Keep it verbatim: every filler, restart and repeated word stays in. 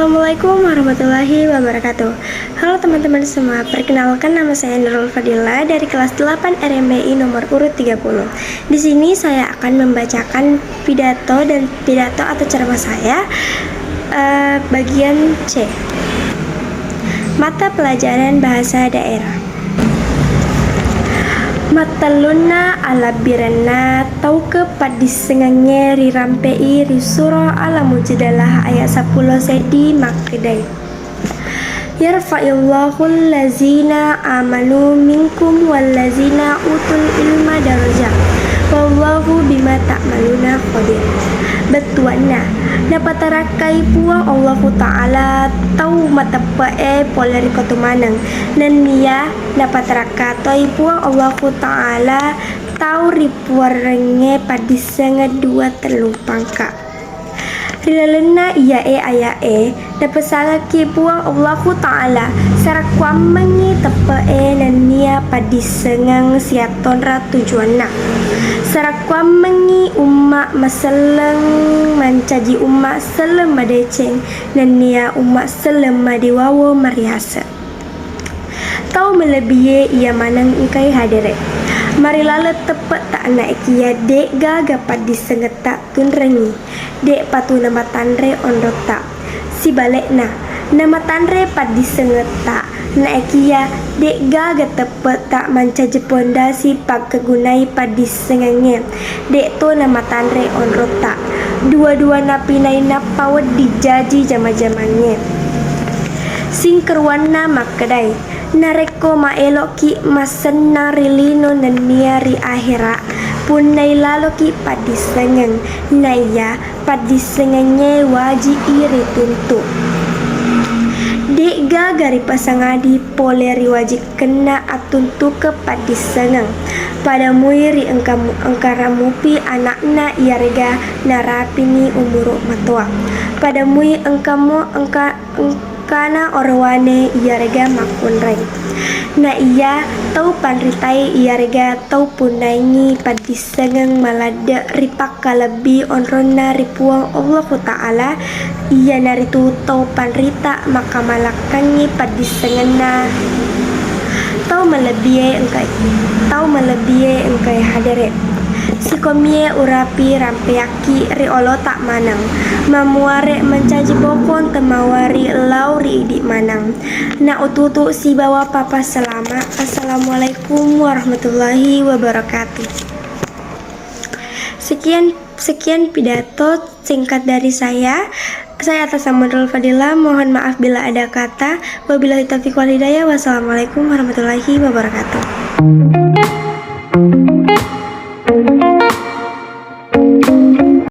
Assalamualaikum warahmatullahi wabarakatuh. Halo teman-teman semua, perkenalkan, nama saya Nurul Fadila dari kelas delapan R M B I nomor urut tiga puluh. Di sini saya akan membacakan pidato dan pidato atau ceramah saya, eh, bagian C. Mata pelajaran bahasa daerah. Mattellunna alabbirenna tauke paddissengengnge rirampe'i ri Surah Al-Mujadalah ayat seppulo seddi makkedai, "Yarfa'illahu allazina amanu minkum wallazina utul ilma darajat, wallahu bima ta'maluna khabir." Bettuanna, napatarakkai Puang Allahu Ta'ala tau mateppe'e pole ri kotu maneng, nenniya napatarakka toi Puang Allahu Ta'ala tau ri puarengnge paddissengeng dua tellu pangka. Ri lalenna iyae aya'e, napesangekki Puang Allahu Ta'ala, sarakkuammengngi teppe'e nenniya paddissengeng siattonra tujuanna. Sarakkuammengngi umma maselleng mancaji umma selleng madeceng, nenniya umma selleng madiwawo mariaseng. Tau malebbie iya maneng engkai hadere. Marilaleng teppe'ta naekiya de'gaga paddissengetta tunrengngi, de'patu namatanre onrotta. Sibalekna, namatanre paddissengetta naekiya de'gaga teppe'ta mancaji pondasi pakkegunai paddissengengnge, de'to namatanre onrotta. Dua-dua napinai nappa wedding jaji jama-jamangnge. Singkeruanna makkedai, narekko maeloki massennang ri lino nennia ri ahera, punnai laloki paddissengeng, naiya paddissengengnge waji'i rituntu. De'gaga ripasangadi pole ri wajikkenna attuntukeng paddissengeng. Pada mui ri engkamu-, engkara mupi ana'na iyarega narapini umuru matoa. Pada mui engkamu engka-, engkana orowane iyarega makkunrai. Na iya tau panritai iyarega tau punnaingi paddissengeng maladde ri pakkalebbi onronna ri Puang Allahu Ta'ala, iyanaritu tau panrita makamalakkangngi paddissengenna tau malebbie engkai, tau malebbie engkai hadere. Sikomie urapi rampeakki ri olota maneng, mamuare mancaji bokong temawari lao ri idi maneng. Na ututu sibawa papa selama. Assalamualaikum warahmatullahi wabarakatuh. Sekian, sekian pidato singkat dari saya. Saya Atas Nurul Fadila, mohon maaf bila ada kata. Wabillahi taufiq wal hidayah. Wassalamualaikum warahmatullahi wabarakatuh.